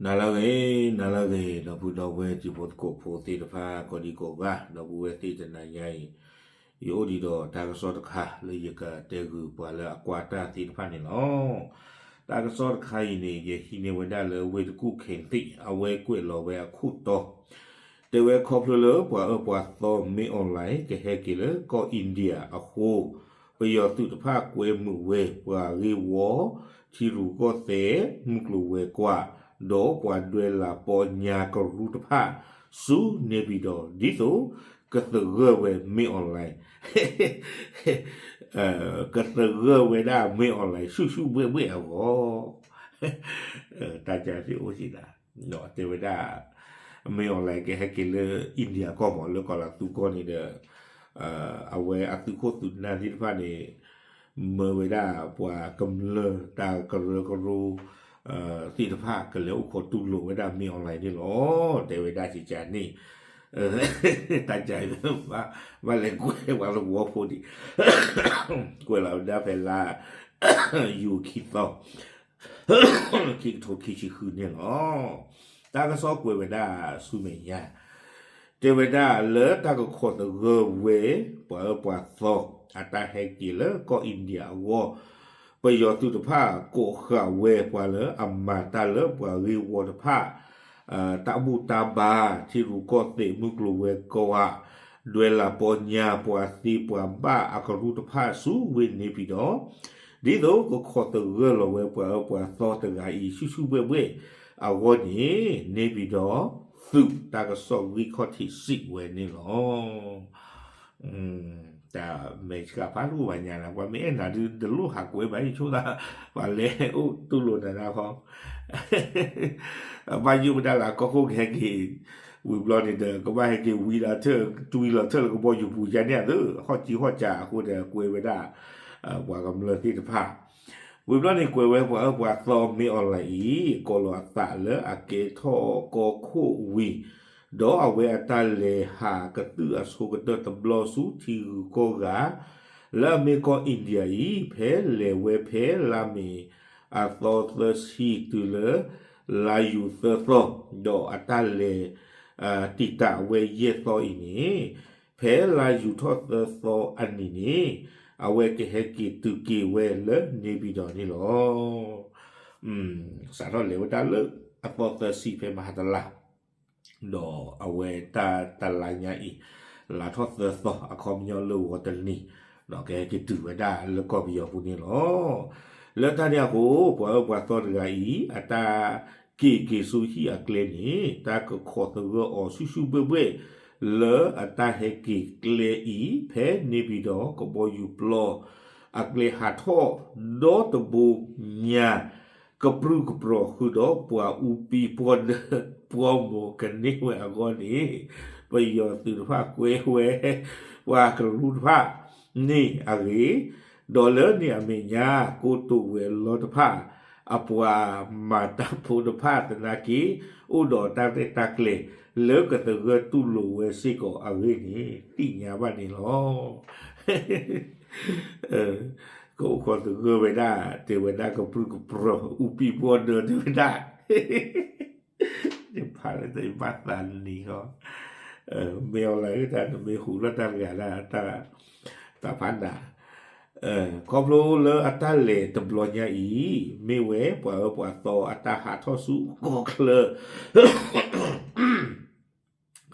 နၤလၢအဂ့ၤ, နၤလၢအဂ့ၤ ဒီပုၢ်ဒီဝဲၢ်တံၤဖိသကိးဖိသ့ၣ်တဖၣ် ကိးဒံကိးဂၤ ဒီပုၢ်ဝဲၢ်သ့ၣ်တနၤညါအံၤ, ယအိၣ်ဒံးဒီးတၢ်ကစီၣ်တခါလၢယကတဲဂုာ်ပှၤလၢအကွၢ်တၢ်သ့ၣ်တဖၣ်န့ၣ်လီၤ. တၢ်ကစီၣ်တခါအံၤန့ၣ် ယဟံးန့ၢ်ဝဲဒၣ်လၢဝ့ၢ်တကူၣ်ခ့ၣ်သ့ၣ် အဝဲကွဲးလီၤဝဲအခိၣ်တီ တဲဝဲခီဖျိလၢပှၤအၢပှၤသီမ့ၢ်အီၣ်လဲၣ် ကဟဲက့ၤလၢကီၢ်အ့ဒံယါအဃိ, ပယီၤသုးတဖၣ်ကွဲမုာ်ဝဲပှၤဂ့ၢ်ဝီ, ထံရူၢ်ကီၢ်သဲး, မုၢ်ကျိၤဝဲၤကွာ်, ဒီးပှၤဒွဲလၤပီညါကရူၢ်တဖၣ် ဆူန့ၣ်ပၢၢ်ဒီး ဒ်သိးကသဂၢၢ်ဝဲမ့ၢ်အီၣ်လဲၣ် ကသဂၢၢ်ဝဲဒၣ်မ့ၢ်အီၣ်လဲၣ် ဆူၣ်ဆူၣ်ဘှဲၣ်ဘှဲၣ်အဂီၢ်, တၢ်ကၢသ့ၣ်အိၣ်စံးဒၣ်, တဲဝဲဒၣ် မ့ၢ်အီၣ်လဲၣ်ကဟဲက့ၤလၢအ့ဒံယါကီၢ်မး လၢကီၢ်လၤသူကီၢ်န့ၣ်ဒီး အဝဲအသုးခိၣ်သုးနၢ်သ့ၣ်တဖၣ်န့ၣ် မၢဝဲဒၣ်ပှၤကမျၢၢ်တၢ်ကရၢကရိ သ့ၣ်တဖၣ် ကလဲၤအိၣ်ခိးတူၢ်လိာ်ဝဲဒၣ်မ့ၢ်အီၣ်လဲၣ်န့ၣ်လီၤ. တဲဝဲဒၣ်ကကန့ၣ် တၢ်ကၢ ဘၣ်လဲၤကွဲးပှၤသဝီဖိဒံး ကွဲးလီၤဝဲဒၣ်ဖဲလါ ယူၤခံသီ ခံကထိခံဆံဃုန့ၣ်လီၤ. တၢ်ကစီၣ်ကွဲးဝဲဒၣ်ဆူမဲာ်ညါ တဲဝဲဒၣ်လၢတၢ်ကခိးသဂၢၢ်ဝဲ ပှၤအၢပှၤသီ အတၢ်ဟဲက့ၤလၢကီၢ်အ့ဒံယါအဂီၢ်, ပယီၤသုးတဖၣ်ကိးဃာ်ဝဲပှၤလၢအမၤတၢ်လၢပှၤဂ့ၢ်ဝီတဖၣ် တၢ်ဘူၣ်တၢ်ဘါ ထံရူၢ်ကီၢ်သဲး မုၢ်ကျိၤဝဲၤကွာ် ဒွဲလၤပီညါပှၤသ့ပှၤဘၣ်အကရူၢ်တဖၣ်ဆူဝ့ၢ်န့ၣ်ပၢၢ်ဒီး ဒ်သိးကခိးသဂၢၢ်လီၤဝဲပှၤအၢပှၤသီတဂၤအံၤ ဆူၣ်ဆူၣ်ဘှဲၣ်ဘှဲၣ်အဂီၢ်န့ၣ် န့ၣ်ပၢၢ်ဒီးသုးတၢ်ကစီၣ်ဂံၢ်ခီၣ်ထံးစံးဝဲန့ၣ်လီၤ. တၢ်မဲာ်ဆှးဖးဒိၣ်ဘၣ်ညါနၤ ပှၤမ့ၢ်အဲၣ်နၤဒုး တလိၣ်ဟးကွဲးဘၣ်အံၤဆိသး ပှၤလဲၤအိၣ်တူၢ်လိာ်နၤနၤဃီ ဘၣ်ယိၣ်ဝဲဒၣ်လၢကီၢ်ခိၣ်ကဟဲက့ၤ ဝံၤဘျီန့ၣ်ဒီး ကဘၣ်ဟဲက့ၤဝံလီၤထၢၣ် တွံလီၤထၢၣ်လၢကဘီယူၤပူၤယါန့ၣ်အသိး ဟီၣ်ကံဟီၣ်ကၢအဃိဒီး ကွဲးဝဲဒၣ် ပှၤကမျၢၢ်သ့ၣ်တဖၣ် ဝံၤဘျီန့ၣ်ကွဲးဝဲပှၤအၢပှၤသီမ့ၢ်အီၣ်လဲၣ်အံၤ ကိးလီၤအသးလၢအကဲထီၣ်ကီၢ်ခိၣ်ဝံၤ ဒီးအဝဲအတၢ်လဲၤဟးကသုၣ်အဆိကတၢၢ်တဘျီဆူထံဂုၤကီၢ်ဂၤ လၢအမ့ၢ်ကီၢ်အ့ဒံယါအံၤ ဖဲလဲၤဝဲဖဲလါမ့ၤအသီသၢဆံတုၤလၢ လါယူၤသၢသီ ဒီးအတၢ်လဲၤ တံာ်တာ်ဝဲယဲၢ်သီအံၤန့ၣ် ဖဲလါယူၤထီၣ်သၢသီအနံၤန့ၣ် အဝဲကဟဲက့ၤတုၤက့ၤဝဲလၢန့ၣ်ပၢၢ်ဒီးန့ၣ်လီၤ. စးထီၣ်လဲၤဝဲဒၣ်လၢအသီသၢဆံဖဲမဟါတလါ ဒီးအဝဲတၢ်တလါညါအံၤ လါထီၣ်သၢသီ အခီပညီလၢဂီၤတနံၤ ဒီးကဟဲက့ၤတုၤဝဲဒၣ်လၢကီၢ်ပယီၤပူၤန့ၣ်လီၤ. လၢတၢ်န့ၣ်အဃိ ပှၤအၢပှၤသီတဂၤအံၤ အတၢ်က့ၤက့ၤဆူဟံၣ်အကျဲန့ၣ် တၢ်ကခိးသဂၢၢ်အီၤဆူၣ်ဆူၣ်ဘှဲၣ်ဘှဲၣ် လၢအတၢ်ဟဲက့ၤကျဲအံၤ ဖဲန့ၣ်ပၢၢ်ဒီးကဘီယူၤပျီ အကျဲဟးထီၣ် ဒီတဘိညါ ကပြုၢ်ကပြီၤဃုာ်ဒီးပှၤအူပံပှီၢ်ဒၢး ပှီၢ်မိၢ်ကန့ၢ်ဝဲအဂီၢ်န့ၣ် ပယီၤသုးတဖၣ်ကွဲဝဲ ပှၤကရူၢ်တဖၣ်န့ၣ်အဂ့ၢ်, ဒီးလၢန့ၣ်အမဲာ်ညါ ကိတိာ်ဝဲၤလီၢ်တဖၣ် အပှၤမၤတၢ်ဖိတဖၣ်သနာ်က့ အိၣ်ဒီးတၢ်ရဲၣ်တၢ်ကျဲၤ လၢကသဂၢၢ်တူၢ်လိာ်ဝဲစ့ၢ်ကီးအဂ့ၢ်န့ၣ် သ့ၣ်ညါဘၣ်န့ၣ်လီၤ. ကအိၣ်ခိးသဂၢၢ်ဝဲဒၣ် တဲဝဲဒၣ်ကပြုၢ်ကပြီၤ အူပံပှီၢ်ဒၢးတဲဝဲဒၣ် ယဖးလၢတၢ်ယဘၣ်သးနံၤဃီ မ့ၢ်အီၤလၢ တၢ်နမ့ၢ်ဟူးလီၤတၢ်တဂၤဒၣ် တၢ်ဖးနး ခီဖျိလၢအတၢ်လဲၤတဘျီညါအံၤ မ့ၢ်ဝဲပှၤအၢပှၤသီအတၢ်ဟးထီၣ်ဆူကီၢ်ချၢ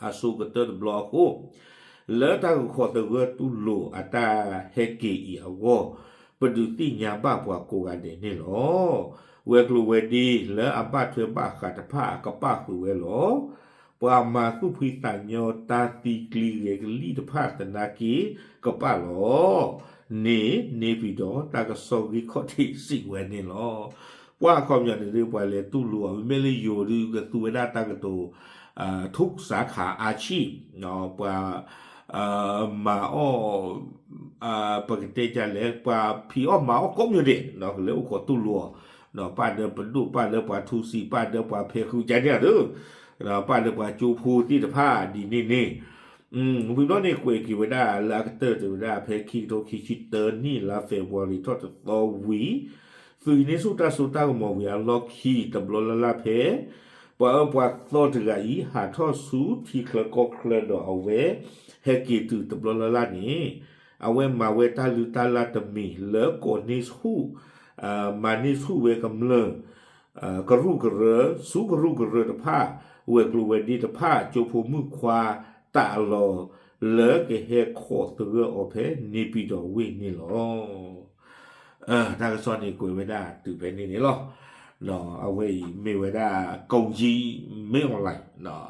အဆိကတၢၢ်တဘျီအဃိ, လၢတၢ်ကခိးသဂၢၢ်တူၢ်လိာ်အတၢ်ဟဲက့ၤအံၤအဂီၢ်, ပဒုးသ့ၣ်ညါဘၣ်ပှၤကိးဂၤဒဲးန့ၣ်လီၤ. ဝဲၤကျိၤဝဲၤဒ့လၢအဘၣ်ထွဲဘၣ်ဃးတဖၣ်ကပၣ်ဃုာ်ဝဲလီၤ. ပှၤမၤသူၣ်ဖှံသးညီတၢ်သံကျံဂဲၤကလံၣ်တဖၣ်သနာ်က့ကပၣ်လီၤ. န့ၣ် န့ၢ်ပံၤဒီးတၢ်ကစီၣ်ဂံၢ်ခီၣ်ထံးစံးဝဲန့ၣ်လီၤ. ပှၤအခီပညီန့ၣ်ဒ်ပှၤလဲၤတူၢ်လိာ်အီၤ မ့မ့ၢ်လၢယိၤဒုးကသူဝဲဒၣ်တၢ်ကတိၤ ထုကစးခးအါဆံၣ် ပှၤ မၤအီၣ် ပကတဲဒ်လဲၣ် ပှၤဖံးအီၣ်မၤအီၣ်ကိးမံၤဒဲး ကလဲၤအိၣ်ခိးတူၢ်လိာ်အီၤ ပၣ်ဒီးပဒိၣ် ပၣ်ဒီးပှၤထူစံး ပၣ်ဒီးပှၤဖဲဃုာ်ကန့ၣ်ဧါ ပၣ်ဒီးပှၤကၠိဖိသ့ၣ်တဖၣ်ဒ်န့ၣ်န့ၣ် ဝံၤဘျီန့ၣ်ကွဲးက့ၤဝဲဒၣ်လၢအကတၢၢ်တဲဝဲဒၣ် ဖဲခံကထိခံဆံတၢနံၣ် လါ February ထီၣ်တသီဝံၤ သုးန့ၢ်ဆူၣ်တၢ်စိတၢ်ကမီၤဝံၤအလီၢ်ခံတဘျီလၢ်လၢ်ဖဲ ပှၤအၢပှၤသီတဂၤအံၤ ဟးထီၣ်ဆူထံချၢကီၢ်ချၢဒီးအဝဲ ဟဲက့ၤတုၤတဘျီလၢ်လၢ်န့ၣ် အဝဲမၤဝဲတၢ်လုၢ်တၢ်လၢ်တမံၤလၢကီၢ်န့ၢ်ဆူၣ်, မၤန့ၢ်ဆူၣ်ဝဲကမျၢၢ် ကရူၢ်ကရၢ ဆူကရူၢ်ကရၢတဖၣ်, ဝဲၤကျိၤဝဲၤဒ့တဖၣ် ကၠိဖိမုၣ်ခွါတၢ်အလီၢ် လၢကဟဲခိးသဂၢၢ်အီၤဖဲန့ၣ်ပံၤဒီးဝ့ၢ်န့ၣ်လီၤ. တၢ်ကစီၣ်န့ၣ်ကွဲးဝဲဒၣ်တုၤဖဲန့ၣ်န့ၣ်လီၤ. အဝဲအံၤမ့ၢ်ဝဲဒၣ်ကိၣ်ကံမ့ၢ်အီၣ်လဲၣ်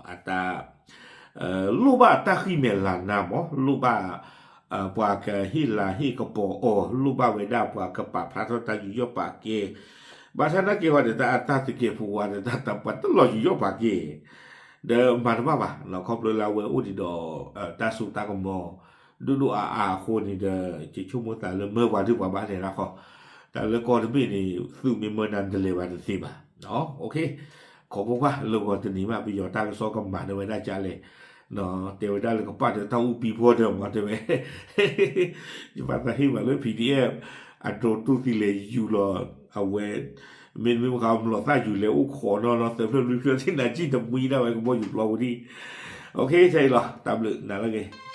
အတၢ် လိၣ်ဘၣ်တၢ်ဃံမဲာ်လၤနၤမး လိၣ်ဘၣ် ပှၤကဟ့ၣ်လၤဟ့ၣ်ကပီၤအီၤ လိၣ်ဘၣ်ဝဲဒၣ်ပှၤကပာ်ဖျါထီၣ်တၢ်ယူးယီၣ်ပာ်ကဲ, ဘၣ်ဆၣ်နာ်က့ၤဝဲဒီးတၢ်အတၢ်သကဲးပဝးဒီးတၢ်တပှၤတလီၤယူးယီၣ်ပာ်ကဲ ဒီးမၤတဘၣ်ဘၣ် ခီဖျိလၢအဝဲအိၣ်ဒံးဒီး တၢ်စိတၢ်ကမီၤ ဒိၣ်ဒိၣ်အါအါအဃိန့ၣ်ဒီး ယဆိကမိၣ်သးလၢမၢပှၤဒုးပှၤဘၣ်လဲၤလၢခီ, တၢ်လၢကီၢ်တဘ့ၣ်န့ၣ် သုးမ့ၢ်မၢနၤတလဲၤဘၣ်တသ့ဘၣ်. ခီဖျိလၢဂီၤတနံၤဘၣ် ပယီၤတၢ်ကစီၣ်ကမၤန့ၢ်ဝဲဒၣ်ကလဲၣ်, တဲဝဲဒၣ်လၢကပာ်ဒီးတၢ်အူပံၤဖီဒီးမၤတဲဝဲ ယဘၣ်သးဟ့ၣ်မးလၢ PDF အဒိတူၢ်သံလဲၤယူၤလီၤ အဝဲ မ့တမ့ၢ်မ့ၢ်ဃီ မလီၤသၣ်ယူၤလဲၤအိၣ်ခိးနီၤနီၤ သၢဖျၢၣ်လွံၢ်ဖျၢၣ်သ့ၣ်နၤစံၣ်တမှံဒၣ်ဝဲကဘီယူၤပျီပူၤဒံး. ခဲအံၤလီၤ တၢ်ဘျုးနၤလၢဂ့ၤ